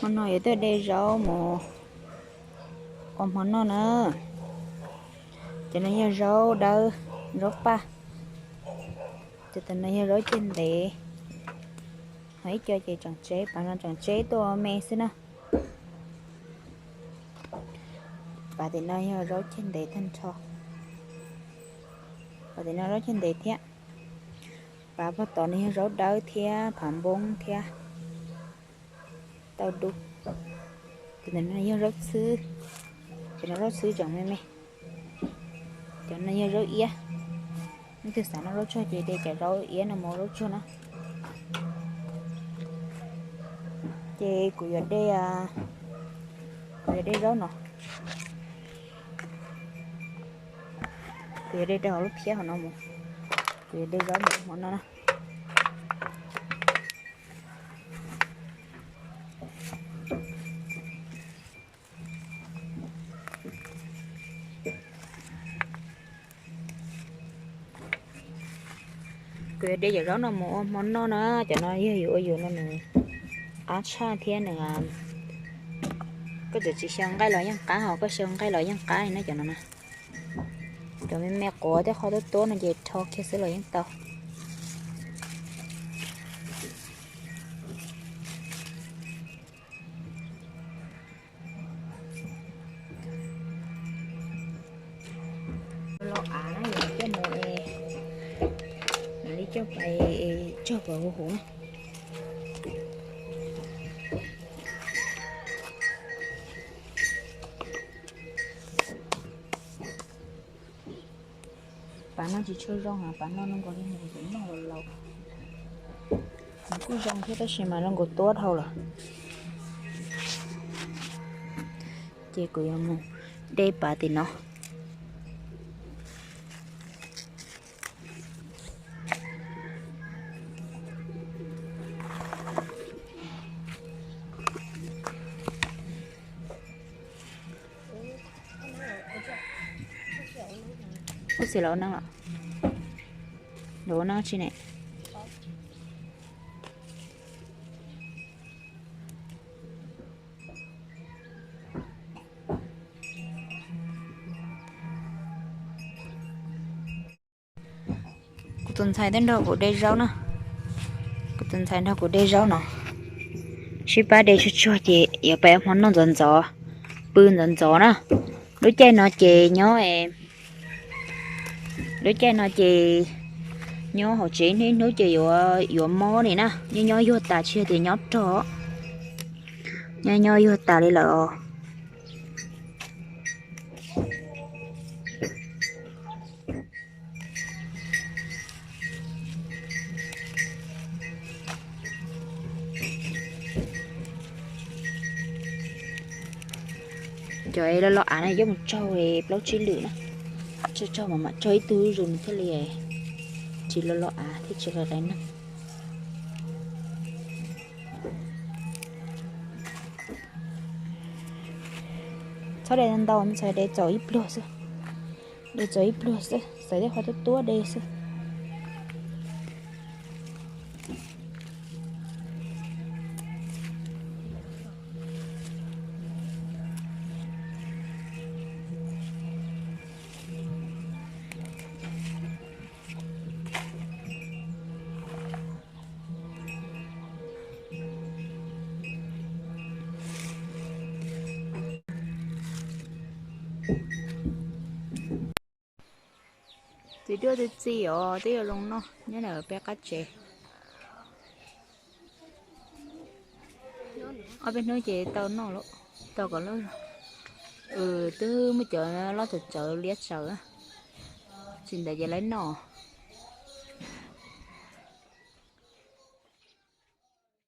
Hmo no yuav tuaj de zaub mus ua hmo noj na. Cov no yog zaub dawb, zaub paj. Cov tam no yog zaub ceg ntev. Ho ib co ces tseem tseb, pav no tseem tseb tuaj me xwb na. Pav tim no yog zaub ceg ntev tag nrho. Pav tim no zaub ceg ntev thiab. Pav pog tod no yog zaub dawb thiab phav npoob thiab tau dub. Cov no yog zaub txhwb, cov no zaub txhwb tseem me me. Cov no yog zaub iab. Leej twg xav noj zaub tsuag ces de cov zaub iab no mus ua zaub tsuag na. Ces kuv yuav de, kuv yuav de zaub no, kuv yuav de rau hauv lub phiab hauv no mus. Kuv yuav de zaub mus hmo no na. Kuv yuav de cov zaub no mus ua hmo noj na. Cov no yog yus ua yus no nws qab tshaj thiab nws, koj txawm tsis xyaw nqaij los yeej qab, ho koj xyaw nqaij los yeej qab li na cov no na. Cov me me quav tej qhov tuab tuab no ces rho kiag xwb los yeej tau. Los av na, yuav coj mus, mam li coj pais tsog pov huv huv na. Pav no tsis tshua zoo, pav no zoo nkaus li nws noj los laus. Nws kuj zoo thiab tab sis mas zoo nkaus tuab dhau lawm. Ces kuv yuav mus de pav tim no. Ub, xis los ua neeb los? Los ua neeb tsi ne? Kuv tus ntxhais twb nrog kuv de zaub na. Kuv tus ntxhais nrog kuv de zaub no. Sib pab de tsuag tsuag ces yuav pais ua hmo noj ntxov ntxov, pw ntxov ntxov na. Lub caij no ces nyob, lub caij no ces nyob hauv tsev niaj hnub ces yuav, yuav mob li na, nyob nyob yuag tas tsis yog tias nyob rog, nyob nyob yuag tas li lawm os. Cov loj loj av no yuav mus tsaug plaub tsib lwm na, tsaug tsaug mas mam tsaug ib tug zus nws thiaj li tsis loj loj av thiab tsis qe qe neeg. Txhob de ntau, txhob de txaus ib pluag xwb, de txaus ib pluag xwb, xaiv tej qhov tuab tuab de xwb. Txiv duaj twb txi os, twb yuav zoo noj nyob ntawm peb qab tsev. Ob peb hnub ces tau noj lawm, tau kom loj. Twb muab cov loj txawv txawv liab tsawv, tsis ntawd ces lawv noj.